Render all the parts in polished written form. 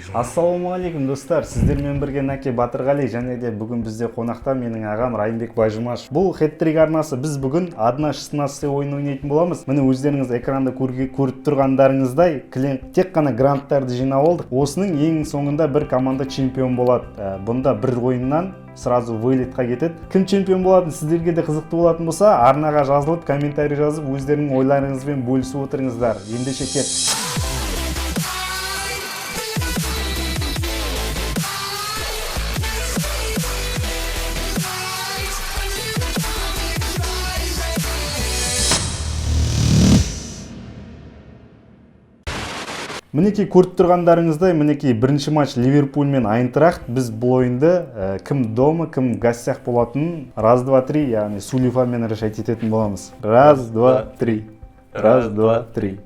Дейсің. Ассалаумағалейкум, достар! Сіздермен бірге Нәке Батырғали және де бүгін бізде қонақта менің ағам Райымбек Байжұмашев. Бұл Хеттрик арнасы. Біз бүгін 1/16 ойын ойнайтын боламыз. Міне, өздеріңіз экранда көріп тұрғандарыңыздай, кілең тек қана гранттарды жинап алдық. Осының ең соңында бір команда чемпион болады. Бұнда бір ойыннан сразу вылетқа кетеді. Кім чемпион болатын, сіздерге де қызықты болатын болса, арнаға жазылып, комментарий жазып, өздеріңнің ойларыңызбен бөлісіп отырыңыздар. Ендеше, кеттік. Мінекей, көріп тұрғандарыңыздай, мінекей, бірінші матч Ливерпуль мен Айнтрахт. Біз бұл ойынды кім дома, кім в гостях болатынын раз, два, три, яғни Сулифамен решать ететін боламыз. Раз, два, три. Раз, два, три.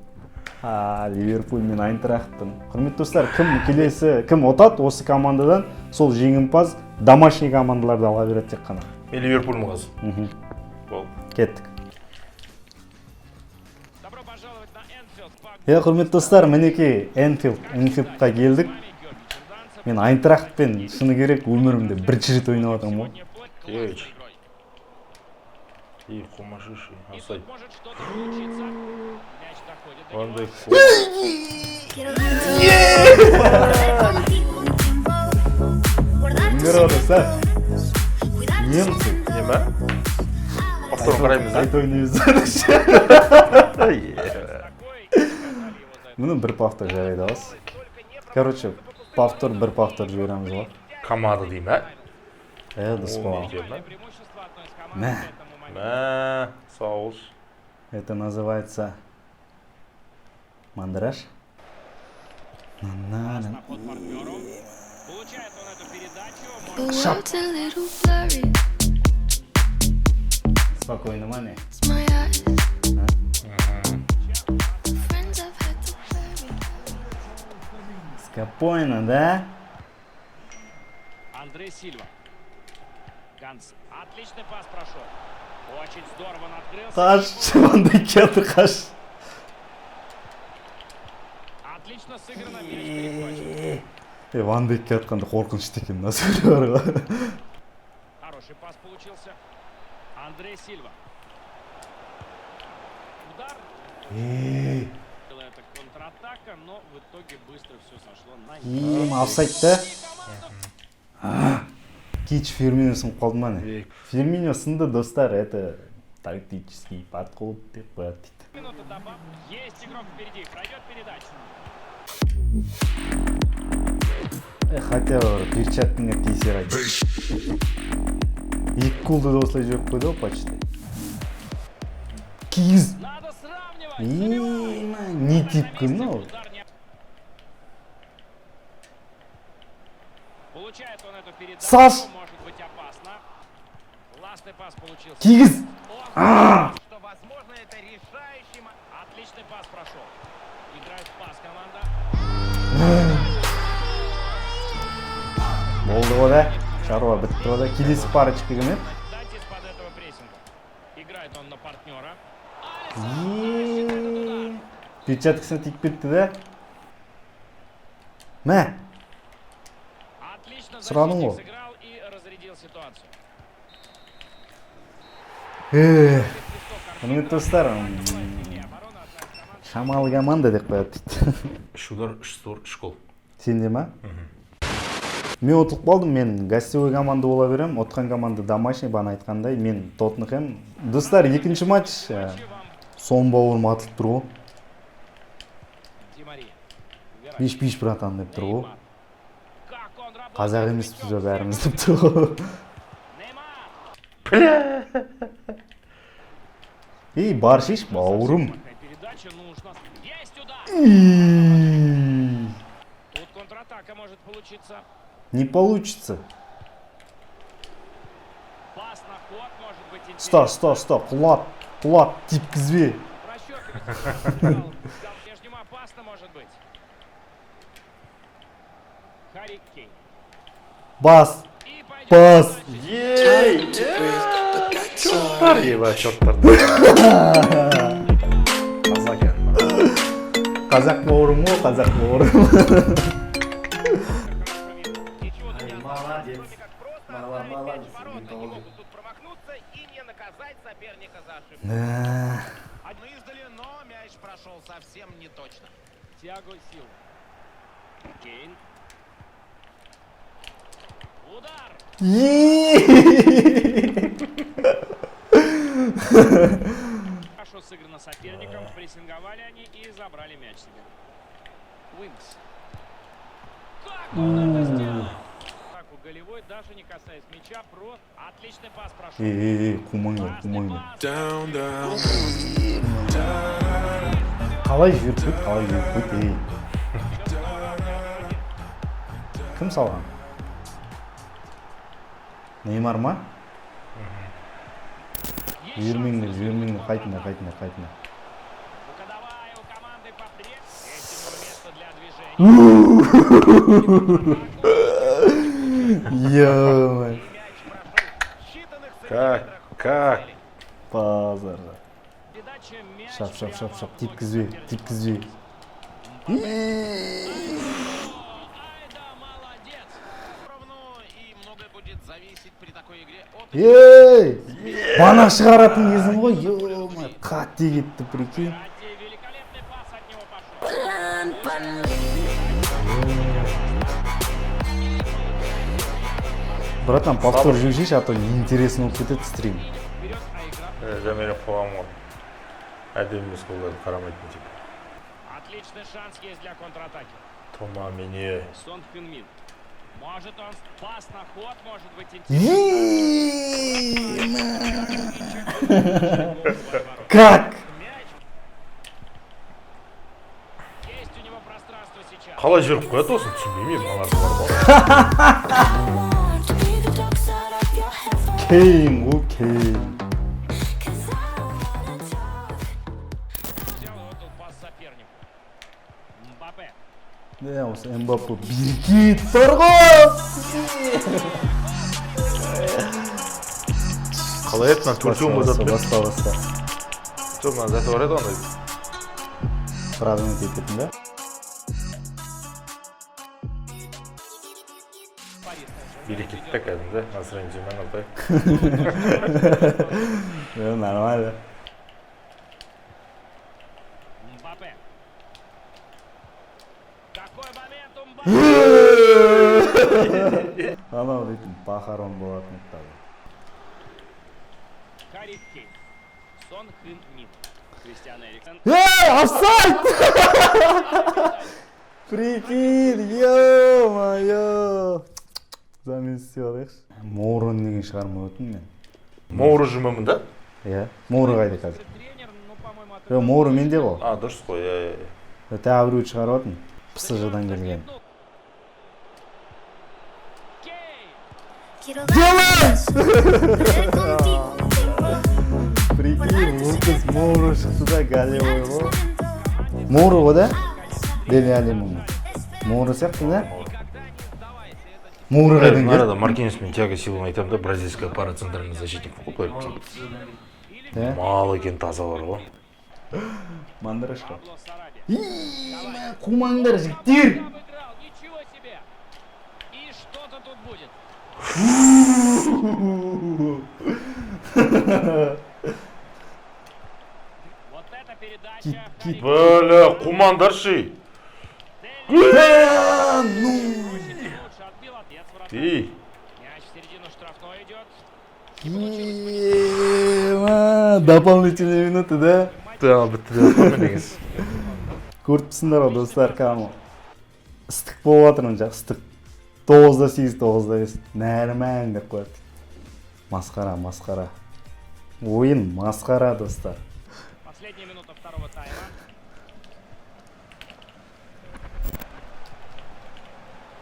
А, Ливерпуль мен Айнтрахттың. Құрметті достар, кім келесі, кім ұтады осы командадан, сол жеңімпаз домашний командаларды ала береді тек қана. Мен Ливерпульмін қазір. Болды. Кеттік. Добро пожаловать на Энфилд. Иә, құрметті достар, мінекей, Энфилд, Энфилдқа келдік. Мен Айнтрахтпен, шыны керек, өмірімде бірінші рет ойнап жатырмын ғой. Ей. Ей, қумашиши. Офсайд. Может что-то получиться. Мяч доходит до Ван него. Дейк. Quiero darte contigo un tiempo, guardar tus Здорово, достар. secretos, cuidar tus Немцы. Не ма? Повторын қараймыз, да? Қайта ойнаймыз. Е. Мұны бір повтор жарайды аласыз. Короче, повтор, бір повтор жібереміз ғой. Команда деймін, ә? Е, дұрыс Ол қой. не екен, ә? Преимущество одной из команд Мә. к этому моменту. Мә, сау болшы. Это называется мандраж. На-на-на. На ход партнеру. Получает он эту передачу. The world's a little blurry. Спокойно, маме. It's my eyes. Friends I've had to bury. Спокойно, да? Андрей Сильва. Ганс. Отличный пас прошел. Очень здорово он открылся. Қаш, Ван Дейк келді, қаш. Отлично сыграно. Мяч перехвачен. Е, Ван Дейкке атқанда қорқынышты екен мына сөйлеу бар ғой. Хороший пас получился. Андрей Сильва. Удар. Е, Была это контратака, но в итоге быстро все сошло на нет. Ем, офсайд та? Кич, Фирмино сынып қалды ма, не? Ей, Фирмино сынды, достар, это тактический подход деп қояды дейді. Минута добав. Есть игрок впереди. Пройдет передачу. Е, хотя бы перчаткаңа тисе қайтты. Екі голды да осылай жіберіп қойды ғой почти. Кигіз. Надо сравнивать. Ема, не тепкі мынау? Удар не... Получает он эту передачу. Саш! Может быть опасно. Классный пас получился. Кигіз. Он что, возможно, это решающий... Отличный пас прошел. Играет в пас команда. Болды ғой да. Шаруа бітті ғой да. Келесі парочка кім еді? Дать из-под этого прессинга. Играет он на партнера. Е, перчаткасына тиіп кетті да. Мә, Отлично Сұрадың защитник ғой. сыграл и разрядил ситуацию. Э, құрметті достар, Оборона одна из команд. шамалы команда деп қояды дейді. Үш удар, үш створ, үш гол. Сенде ма? Мен ұтылып қалдым, мен гостевой команда бола беремін, ұтқан команда домашний, бағана айтқандай, мен Тоттенхэм. Достар, екінші матч, Сон бауырым атылып тұр ғой. Ди Мария. Верратти. Биш, биш, братан деп тұр ғой. Неймар. Как он работает Қазақ емеспіз бе мячом. бәріміз деп тұр ғой. Неймар. Ей, бар шеш, бауырым. Грамотная передача нужно. Есть удар. Ий, Тут контратака может получиться. Не получится. Пас на ход может быть Ұста, интересен. ұста, ұста, құлат, құлат, тепкізбе. Просчетливо. Прежнему опасно может быть. Харри Кейн. Бас, И пойдет бас. дальше. Ей! Черттар, еба, черттар. Қазақ екен. Қазақ бауырым ғой, қазақ бауырым. Молодец. кроме как просто Мала- отправить мяч молодец, в ворота. Не Михаил. могут тут промахнуться и не наказать соперника за ошибку. Да. Одну издали, но мяч прошел совсем не точно. Тиаго Силва. Кейн. Удар! Хорошо сыграно соперником, прессинговали они и забрали мяч себе. Уинкс. Как он это сделал? Атаку голевой, даже не касаясь мяча, про отличный пас прошел. Ей, ей, ей, қумаңдар, Классный қумаңдар. пас. Қалай жіберіп қойды, қалай жіберіп қойды, ей. Кім салған? Неймар ма? Есть Жібермеңдер, шанс жібермеңдер, развернуть қайтыңдар, контратаку. қайтыңдар, қайтыңдар. Ну-ка давай, у команды попре. Есть у него место для движения. Ё-моё. Мяч прошел в считанных Как? сантиметрах от Как? цели. Базар. Передача мяч Шап, шап, шап, прямо шап, в ноги тепкізбе, соперника. тепкізбе. Ай да, молодец! Равно и многое будет зависеть при такой игре от Ей! Бана шығаратын кезім ғой, ё-моё, қате кетті, прикинь. Верратти. Великолепный пас от него пошел. Братан, повтор жібершейші, а то неинтересно болып кетеді стрим. Вперед, а игра... Жәмеле қоғам ғой. Әдемі емес голдарды қарамайтын тип. Отличный шанс есть для контратаки. Тома мене. Сон Хюн Мин. Может он пас на ход, может быть интересный. Как? Есть у него пространство сейчас. Қалай жіберіп қояды осыны түсінбеймін мен мыналарды бар ғой. Want to be the dark side of your heaven. Кейн ғой, Кейн. 'Cause I don't wanna talk. Взял и отдал пас сопернику. Мбаппе. Не, осы Мбаппе берекет бар ғой. Қалай еді мына төртеуін Баста, басады. баста, баста. Жоқ, мына заты бар еді андай. Правильно ететін да? Берекет та кәдімгі настроение жеман алтай. Е, нормально. Мбаппе. Какой момент у Мбаппе! Анау дейтін похорон болатын еді тағы. Харри Кейн. Сон Хын Мин. Кристиан Эриксен. Ей, офсайд! Прикинь, ё-моё. Замес істеп алайықшы. Моурон деген шығармай отырмын мен. Моуру жүрмемін да? Иә, Моуро қайда қазір? Тренер, ну, по-моему, Е, Моуро менде ғой. А, дұрыс қой, иә, иә. Тағы біреуді шығарып жатырмын. ПСЖ-дан келген. Кейн! Quiero darte perder contigo un tiempo. Прикинь, Лукас Моуро шықты да голевой Tus ғой. momentos. Моуро ғой да? Дели Али мұны. Моуро сияқты да? Моуро қайдан Мына келді? арада Маркинес пен Тиаго Силваны айтамын да, бразильская пара центральный защитник қой былай. Иә. Мал екен таза бар ғой. Мандрашка. Пабло Сараби. Қумаңдар, жігіттер! Обыграл, ничего себе! И что-то тут будет. Вот это передача. Кит, Харри кит. Бля, қумаңдаршы. Э, ну! Лучше отбил отец вратарь. Ей, Мяч в середину штрафной идет. Ема, дополнительные минуты, да? Да, бітті деп жатырмын мен негізі. Көріп тұрсыңдар ғой, достар, кәдімгі ыстық болып жатыр мына жақ, ыстық. 9-8, 9-5. Нормально деп қояды. Масқара, масқара. Ойын масқара, достар. Последняя минута второго тайма.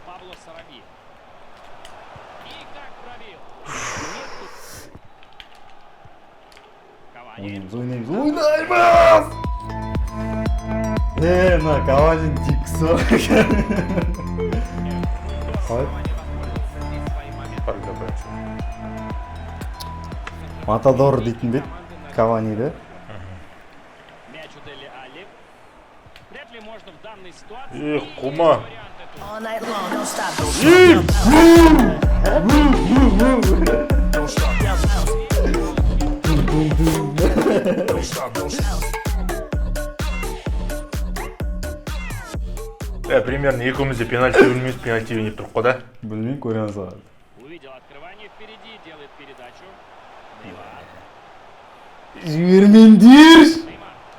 Пабло Сараби. И как пробил. Нет тут. Кавани. Ойнаймыз, ойнаймыз, ойнаймыз! Е, мына Каванин тепкісі бар екен. Қалай? Парк де Матадор дейтін бе еді? Кавани да? Мяч у Дели Али. Вряд ли можно в данной ситуации. Эх, кума. Варианты тут. All night long, don't stop. Ә, примерно екеуміз де пенальти білмейміз, пенальти ойнап тұрып қой да. Білмеймін, көреміз ғой. Увидел открывание впереди, делает передачу. Неймар. Жібермеңдер.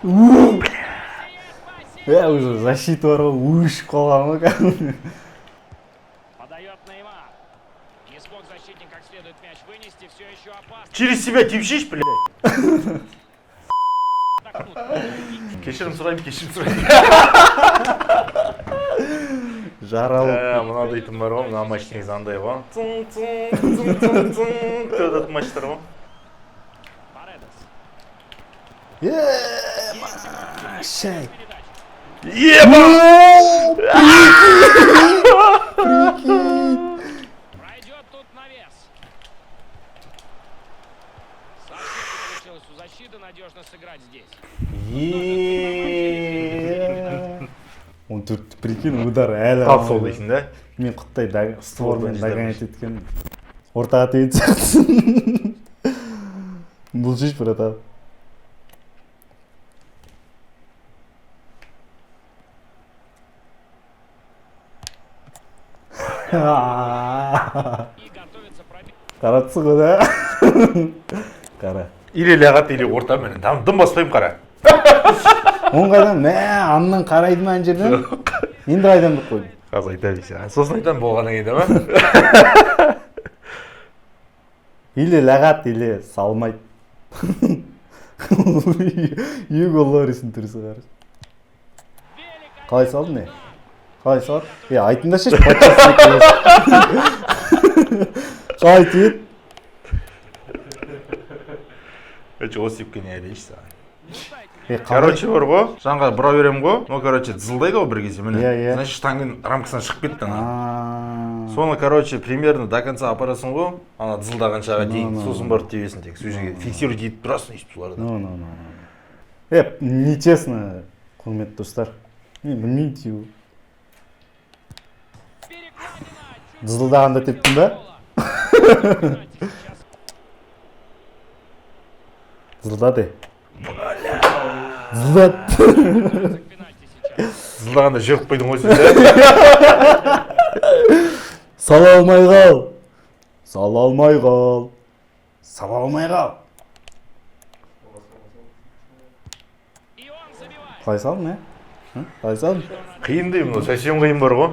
Неймар. Ә, уже защита бар ғой, өшіп қалған ғой кәдімгі. Подает Неймар. Не смог защитник как следует мяч вынести, все еще опасно. Через себя тепшеш, блядь. Отдохнут. Кешірім сұраймын, кешірім сұраймын. Жаралы. Ә, мынандай бар ғой, мына матч негізі андай ғой. Цың, цың, цың, цың, цың деп жататын матчтар ғой. Паредес. Шай. Передача. Еба! Пройдет тут навес. Совсем не получилось у защиты надежно сыграть здесь. Е. 14, прикинь, удар әлі. Тап сол дейсің да? Мен құттай створмен Ортаға догонять еткен. Ортаға тебетін сияқтысың. Бұл шеш, братан. И готовится пробить. Қаратсың ғой да. Қара. Или лағат, или орта міне. Там дым баспаймын, қара. Оң қайдан? Мә, аннан қарайды ма ана жерден? Енді қайдан біліп қойдың? Қазір айта берсең. Сосын айтамын болғаннан кейін ма? Или лағат, или салмайды. Юго Лористің түрісі қарашы. Қалай салдың не? Қалай салады? Е, айтыңдаршы, подкаст. Қалай тиеді? Короче, осы тепкен не айтайыншы саған. Е, қалай? Короче, бар ғой, жанға бұра беремін ғой. Ну, короче, дызылдайды ғой бір кезде, міне. Иә, иә. Значит, штангының рамкасынан шығып кетті ана. А. Соны, короче, примерно до конца апарасың ғой, ана дызылдағаншаға дейін, Ну, ну, сосын барып тебесің тек. Сол жерге фиксировать етіп тұрасың өйстіп соларды. Ну, ну, ну, ну. Е, нечестно, құрметті достар. Мен білмеймін тию. Перекладина. Чуть Дызылдағанда тептің ба? Пенальти сейчас. Дызылдады. Дызылдады. Готовится к пенальти сейчас. Дызылдағанда жіберіп қойдың ғой сен. Да? Сала алмай қал. Сала алмай қал. Сала алмай қал. И он забивает. Қалай салдың, ә? Ы? Қалай салдың? Қиын деймін, мынау совсем қиын бар ғой.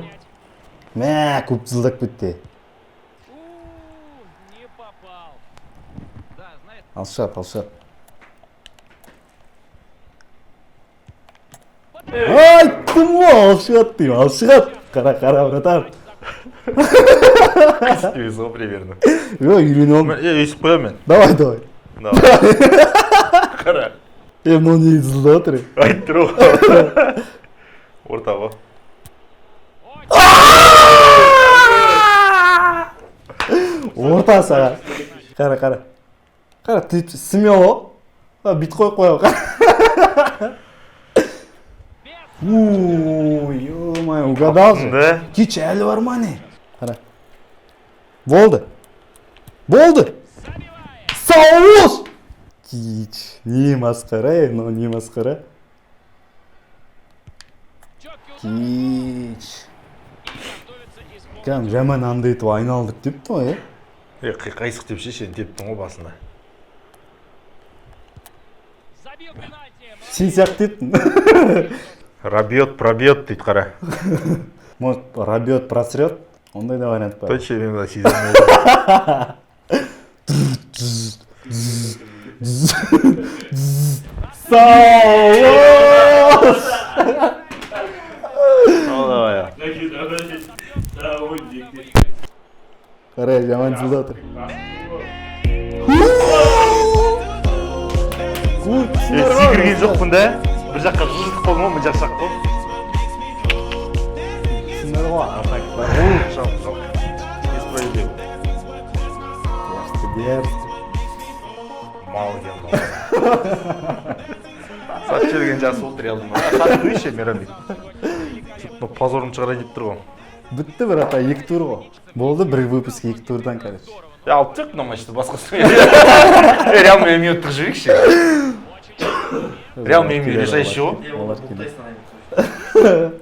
Мә, көп дызылдап кетті. У, не попал. Да, знает, Алып шығады, алып шығады. Айттым ғой, алып шығады деймін, алып шығады. Қара, қара, братан. Істейміз ғой примерно. Жоқ, үйреніп алдым. Е, өйстіп қоямын мен. Давай, давай. Давай. Қара. Е, мынау не дызылдап отыр? Е? Айтып тұр ғой. Орта ғой. Орта саған. Қара, қара. Қара, ты смело. А, бүйтіп қойып қоямын. Қара. Ой, ё-моё, угадал же. Да? Кич, әлі бар ма не? Қара. Болды. Болды. Сауыз! Кич. Не масқара, е, мынау не масқара. четкий удар. Кич. И готовится исполнить. Кәдімгі жаман андай етіп айналдырып депті ғой, е? Е, қиқайсық деп ше, сен тептің ғой басында. Забил пенальти. Сен сияқты дептің. Рабьет, пробьет дейді, қара. Может, рабьет, просрет? Ондай да вариант бар. Точно мен мына сезімді. Сауыз! Ну, давай. Қара, жаман дызылдап отыр. Е, секірген жоқпын да. Бір жаққа жылжытып қалдым ғой, мына жақ жақ қой. Түсіндер ғой, атак бар. Жалко, жалко. Несправедливо. Дерзко, дерзко. Мал екен мал. Сатып жіберген жасы болды реалдың. Сатып қойшы, Мейрамбек. Ну, позорын шығарайын деп тұр ғой. Бітті, брат, екі тур ғой. Болды, бір выпуск екі турдан, короче. Е, алып тастайық мына матчты, басқасы. Е, Реал мен МЮ тығып жіберейікші. Реал мен МЮ решающий ғой. Олар келеді.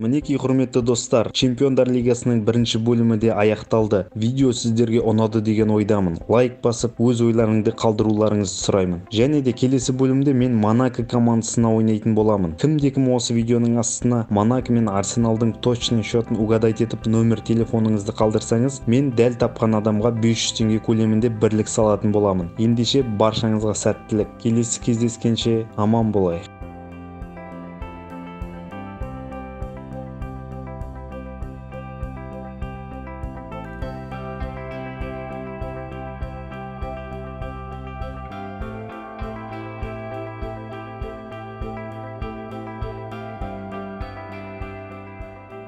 Мінекей, құрметті достар, Чемпиондар лигасының бірінші бөлімі де аяқталды. Видео сіздерге ұнады деген ойдамын. Лайк басып, өз ойларыңды қалдыруларыңызды сұраймын. Және де келесі бөлімде мен Монако командасына ойнайтын боламын. Кімде кім осы видеоның астына Монако мен Арсеналдың точный счетын угадать етіп, номер телефоныңызды қалдырсаңыз, мен дәл тапқан адамға 500 теңге көлемінде бірлік салатын боламын. Ендеше, баршаңызға сәттілік. Келесі кездескенше аман болайық.